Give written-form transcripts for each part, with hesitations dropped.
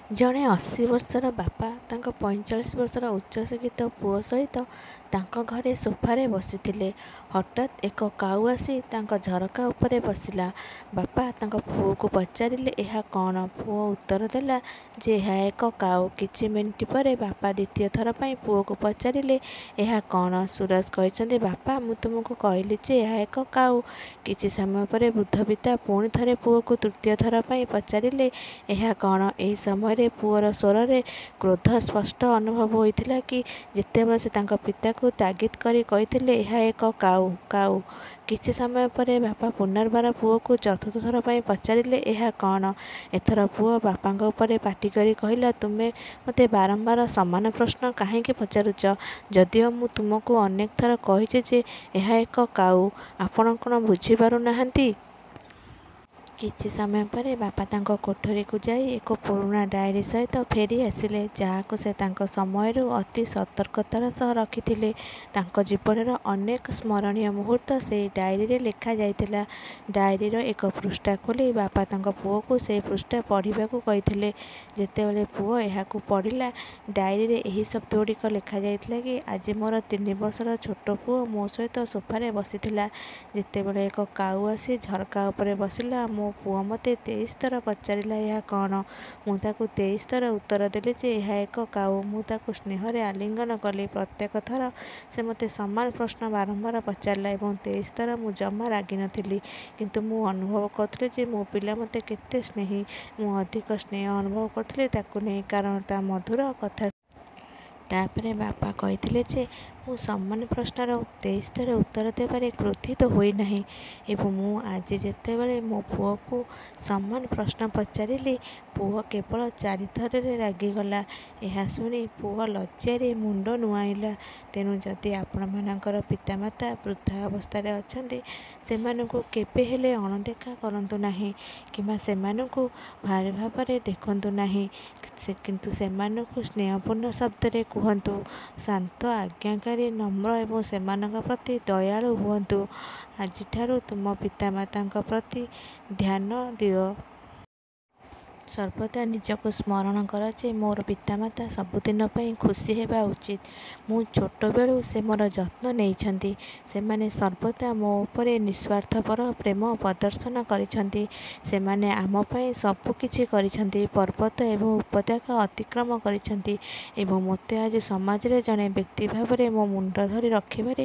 ଜଣେ 80 ବର୍ଷର ବାପା ତାଙ୍କ 45 ବର୍ଷର ଉଚ୍ଚଶିକ୍ଷିତ ପୁଅ ସହିତ ତାଙ୍କ ଘରେ ସୋଫାରେ ବସିଥିଲେ। ହଠାତ୍ ଏକ କାଉ ଆସି ତାଙ୍କ ଝରକା ଉପରେ ବସିଲା। ବାପା ତାଙ୍କ ପୁଅକୁ ପଚାରିଲେ, ଏହା କ'ଣ? ପୁଅ ଉତ୍ତର ଦେଲା ଯେ ଏହା ଏକ କାଉ। କିଛି ମିନିଟ୍ ପରେ ବାପା ଦ୍ୱିତୀୟ ଥର ପାଇଁ ପୁଅକୁ ପଚାରିଲେ, ଏହା କ'ଣ? ସୁରଜ କହିଛନ୍ତି, ବାପା, ମୁଁ ତୁମକୁ କହିଲି ଯେ ଏହା ଏକ କାଉ। କିଛି ସମୟ ପରେ ବୃଦ୍ଧ ପିତା ପୁଣି ଥରେ ପୁଅକୁ ତୃତୀୟ ଥର ପାଇଁ ପଚାରିଲେ, ଏହା କ'ଣ? ଏହି ସମୟରେ ପୁଅର ସ୍ୱରରେ କ୍ରୋଧ ସ୍ପଷ୍ଟ ଅନୁଭବ ହୋଇଥିଲା କି ଯେତେବେଳେ ସେ ତାଙ୍କ ପିତାକୁ ତାଗିଦ କରି କହିଥିଲେ, ଏହା ଏକ କାଉ, କାଉ। କିଛି ସମୟ ପରେ ବାପା ପୁନର୍ବାର ପୁଅକୁ ଚତୁର୍ଥ ଥର ପାଇଁ ପଚାରିଲେ, ଏହା କ'ଣ? ଏଥର ପୁଅ ବାପାଙ୍କ ଉପରେ ପାଟି କରି କହିଲା, ତୁମେ ମୋତେ ବାରମ୍ବାର ସମାନ ପ୍ରଶ୍ନ କାହିଁକି ପଚାରୁଛ, ଯଦିଓ ମୁଁ ତୁମକୁ ଅନେକ ଥର କହିଛି ଯେ ଏହା ଏକ କାଉ? ଆପଣ କ'ଣ ବୁଝିପାରୁନାହାନ୍ତି? କିଛି ସମୟ ପରେ ବାପା ତାଙ୍କ କୋଠରୀକୁ ଯାଇ ଏକ ପୁରୁଣା ଡାଏରୀ ସହିତ ଫେରି ଆସିଲେ, ଯାହାକୁ ସେ ତାଙ୍କ ସମୟରୁ ଅତି ସତର୍କତାର ସହ ରଖିଥିଲେ। ତାଙ୍କ ଜୀବନର ଅନେକ ସ୍ମରଣୀୟ ମୁହୂର୍ତ୍ତ ସେହି ଡାଏରୀରେ ଲେଖାଯାଇଥିଲା। ଡାଏରୀର ଏକ ପୃଷ୍ଠା ଖୋଲି ବାପା ତାଙ୍କ ପୁଅକୁ ସେହି ପୃଷ୍ଠା ପଢ଼ିବାକୁ କହିଥିଲେ। ଯେତେବେଳେ ପୁଅ ଏହାକୁ ପଢ଼ିଲା, ଡାଏରୀରେ ଏହି ଶବ୍ଦଗୁଡ଼ିକ ଲେଖାଯାଇଥିଲା କି, ଆଜି ମୋର 3 ବର୍ଷର ଛୋଟ ପୁଅ ମୋ ସହିତ ସୋଫାରେ ବସିଥିଲା। ଯେତେବେଳେ ଏକ କାଉ ଆସି ଝରକା ଉପରେ ବସିଲା, ମୋ ପୁଅ ମୋତେ 23 ଥର ପଚାରିଲା, ଏହା କ'ଣ? ମୁଁ ତାକୁ 23 ଥର ଉତ୍ତର ଦେଲି ଯେ ଏହା ଏକ କାଉ। ମୁଁ ତାକୁ ସ୍ନେହରେ ଆଲିଙ୍ଗନ କଲି। ପ୍ରତ୍ୟେକ ଥର ସେ ମୋତେ ସମାନ ପ୍ରଶ୍ନ ବାରମ୍ବାର ପଚାରିଲା ଏବଂ 23 ଥର ମୁଁ ଜମା ରାଗିନଥିଲି। କିନ୍ତୁ ମୁଁ ଅନୁଭବ କରୁଥିଲି ଯେ ମୋ ପିଲା ମୋତେ କେତେ ସ୍ନେହୀ। ମୁଁ ଅଧିକ ସ୍ନେହ ଅନୁଭବ କରୁଥିଲି ତାକୁ ନେଇ, କାରଣ ତା ମଧୁର କଥା। ତା'ପରେ ବାପା କହିଥିଲେ ଯେ ମୁଁ ସମାନ ପ୍ରଶ୍ନର 23 ଥର ଉତ୍ତର ଦେବାରେ କ୍ରୋଧିତ ହୋଇନାହିଁ ଏବଂ ମୁଁ ଆଜି ଯେତେବେଳେ ମୋ ପୁଅକୁ ସମାନ ପ୍ରଶ୍ନ ପଚାରିଲି, ପୁଅ କେବଳ 4 ଥରରେ ରାଗିଗଲା। ଏହା ଶୁଣି ପୁଅ ଲଜ୍ଜାରେ ମୁଣ୍ଡ ନୁଆଁଇଲା। ତେଣୁ ଯଦି ଆପଣମାନଙ୍କର ପିତାମାତା ବୃଦ୍ଧା ଅବସ୍ଥାରେ ଅଛନ୍ତି, ସେମାନଙ୍କୁ କେବେ ହେଲେ ଅଣଦେଖା କରନ୍ତୁ ନାହିଁ କିମ୍ବା ସେମାନଙ୍କୁ ଭାରି ଭାବରେ ଦେଖନ୍ତୁ ନାହିଁ, କିନ୍ତୁ ସେମାନଙ୍କୁ ସ୍ନେହପୂର୍ଣ୍ଣ ଶବ୍ଦରେ କୁହନ୍ତୁ, ଶାନ୍ତ, ଆଜ୍ଞାକାରୀ, ନମ୍ର ଏବଂ ସେମାନଙ୍କ ପ୍ରତି ଦୟାଳୁ ହୁଅନ୍ତୁ। ଆଜିଠାରୁ ତୁମ ପିତାମାତାଙ୍କ ପ୍ରତି ଧ୍ୟାନ ଦିଅ। ସର୍ବଦା ନିଜକୁ ସ୍ମରଣ କର ଯେ ମୋର ପିତାମାତା ସବୁଦିନ ପାଇଁ ଖୁସି ହେବା ଉଚିତ। ମୁଁ ଛୋଟବେଳୁ ସେ ମୋର ଯତ୍ନ ନେଇଛନ୍ତି। ସେମାନେ ସର୍ବଦା ମୋ ଉପରେ ନିଃସ୍ୱାର୍ଥପର ପ୍ରେମ ପ୍ରଦର୍ଶନ କରିଛନ୍ତି। ସେମାନେ ଆମ ପାଇଁ ସବୁକିଛି କରିଛନ୍ତି, ପର୍ବତ ଏବଂ ଉପତ୍ୟକା ଅତିକ୍ରମ କରିଛନ୍ତି ଏବଂ ମୋତେ ଆଜି ସମାଜରେ ଜଣେ ବ୍ୟକ୍ତି ଭାବରେ ମୋ ମୁଣ୍ଡ ଧରି ରଖିବାରେ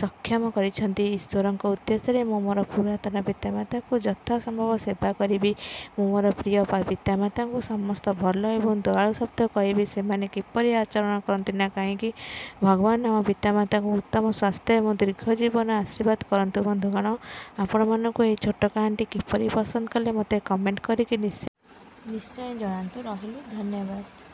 ସକ୍ଷମ କରିଛନ୍ତି। ଈଶ୍ୱରଙ୍କ ଉଦ୍ଦେଶ୍ୟରେ ମୁଁ ମୋର ପୁରାତନ ପିତାମାତାଙ୍କୁ ଯଥାସମ୍ଭବ ସେବା କରିବି। ମୁଁ ମୋର ପ୍ରିୟ ପିତାମାତାଙ୍କୁ ସମସ୍ତ ଭଲ ଏବଂ ଦୟାଳୁ ଶବ୍ଦ କହିବି, ସେମାନେ କିପରି ଆଚରଣ କରନ୍ତି ନା କାହିଁକି। ଭଗବାନ ଆମ ପିତାମାତାଙ୍କୁ ଉତ୍ତମ ସ୍ୱାସ୍ଥ୍ୟ ଏବଂ ଦୀର୍ଘ ଜୀବନ ଆଶୀର୍ବାଦ କରନ୍ତୁ। ବନ୍ଧୁଗଣ, ଆପଣମାନଙ୍କୁ ଏହି ଛୋଟ କାହାଣୀଟି କିପରି ପସନ୍ଦ କଲେ ମୋତେ କମେଣ୍ଟ କରିକି ନିଶ୍ଚୟ ଜଣାନ୍ତୁ। ରହିଲି, ଧନ୍ୟବାଦ।